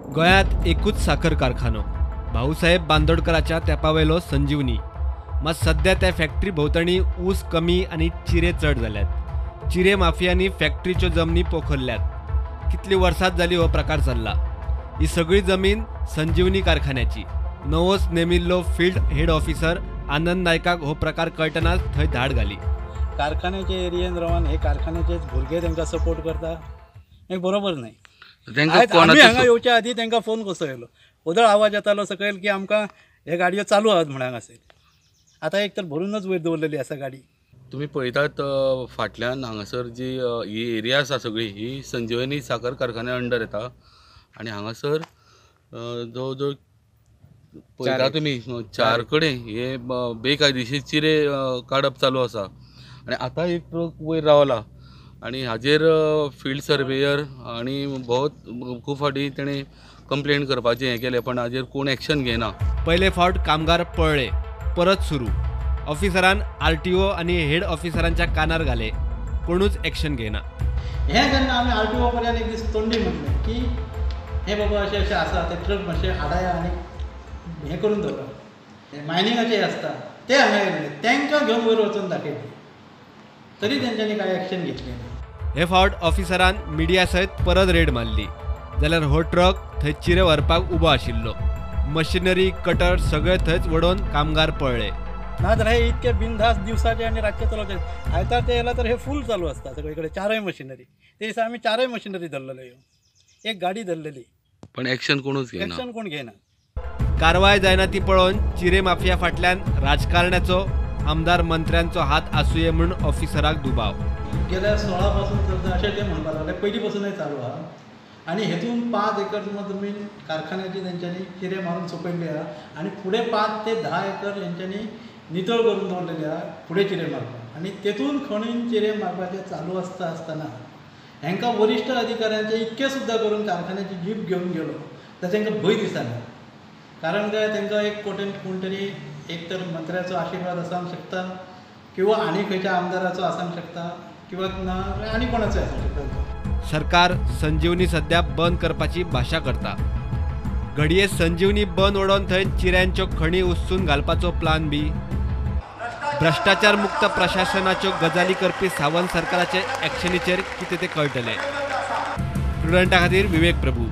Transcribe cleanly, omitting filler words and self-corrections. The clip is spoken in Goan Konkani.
गोंयांत एकूच साखर कारखानो भाऊसाहेब बांदोडकराच्या तेंपावेलो संजीवनी. मात सध्या त्या फॅक्टरी भोंवतणी ऊस कमी आनी चिरे चड जाल्यात. चिरे माफियांनी फॅक्टरीच्यो जमनी पोखरल्यात. कितली वर्सां जाली हो प्रकार चल्ला. ही सगळी जमीन संजीवनी कारखान्याची. नवोच नेमिल्लो फील्ड हेड ऑफिसर आनंद नायकाक हो प्रकार कळटनाच थंय धाड घाली. कारखान्याच्या एरियेन रावन हे कारखान्याचे भुरगे तांकां सपोर्ट करता हें बरोबर न्हय. आमी हांगा येवच्या आदी तांकां फोन कसो येयलो, ओदळ आवाज येतालो सकयल की आमकां हे गाडयो चालू आहात म्हण हांगासर. आतां एक तर भरूनच वयर दवरलेली आसा गाडी. तुमी पळयतात फाटल्यान हांगासर जी ही एरिया आसा सगळी ही संजीवनी साखर कारखान्या अंडर येता आनी हांगासर जवळ जवळ पळयता तुमी चार कडेन हे बेकायदेशीर चिरे काडप चालू आसा आनी आतां एक ट्रक वयर रावला आनी हाजेर फील्ड सर्वेयर आनी बहुत खूब फावटी तेणें कंप्लेन करपाचें हें केलें पण हाजेर कोण एक्शन घेयना. पयले फावट कामगार पळ्ळे, परत सुरू. ऑफिसरान आरटीओ आनी हेड ऑफिसरांच्या कानार घाले, कोणूच एक्शन घेयना. हें जेन्ना आमी आरटीओ पर्यंत एक दीस तोंडी म्हटलें की हे बाबा अशें अशें आसा, ते ट्रक मातशे आडाया आनी हें करून दवरा, मायनिंगाचें आसता ते हांगा येयले, तांकां घेवन वयर वचून दाखयले, तरी तेंच्यांनी कांय एक्शन घेतलें ना. हे फावट ऑफिसरान मिडिया सयत परत रेड मारली जाल्यार हो ट्रक थंय चिरे व्हरपाक उबो आशिल्लो. मशिनरी कटर सगळे थंयच वडोवन कामगार पळ्ळे. ना जाल्यार हे इतके बिनधास्त दिवसाचे आनी रातचे चलोवचे. आयतार ते येयला तर हे फूल चालू आसता सगळे कडेन, चारय मशिनरी. ते दिसा आमी चारय मशिनरी धरलेल्यो, एक गाडी धरलेली, पण एक्शन कोणूच घेयना. एक्शन कोण घेयना. कारवाय जायना ती पळोवन चिरे माफिया फाटल्यान राजकारण्याचो, आमदार मंत्र्यांचो हात आसुये म्हूण ऑफिसराक दुबाव. गेल्या 16 पासून चलता अशें ते म्हणपाक लागले, पयलीं पासूनय चालू आहा. आनी हेतून 5 एकर जमीन कारखान्याची तेंच्यांनी चिरे मारून सोंपयल्ली आहा आनी फुडें 5 ते 10 एकर हेंच्यांनी नितळ करून दवरलेली आहा फुडें चिरे मारपाक. आनी तेतून खणीन चिरे मारपाचें चालू आसता आसतना हेंकां वरिश्ठ अधिकाऱ्यांचे इतकें सुद्दां करून कारखान्याची जीप घेवन गेलो तर तांकां भंय दिसना. कारण काय तांकां एक कोटेन कोण तरी एक तर मंत्र्याचो आशिर्वाद आसूंक शकता किंवा आनी खंयच्या आमदाराचो आसूंक शकता किंवा ना आनी कोणाचो आसूंक शकता. सरकार संजीवनी सध्या बंद करपाची भाशा करता. घडये संजीवनी बंद उडोवन थंय चिऱ्यांच्यो खणी उस्तून घालपाचो प्लान बी. भ्रष्टाचार मुक्त प्रशासनाच्यो गजाली करपी सावंत सरकाराचे एक्शनीचेर कितें तें कळटलें. प्रुडंटा खातीर विवेक प्रभू.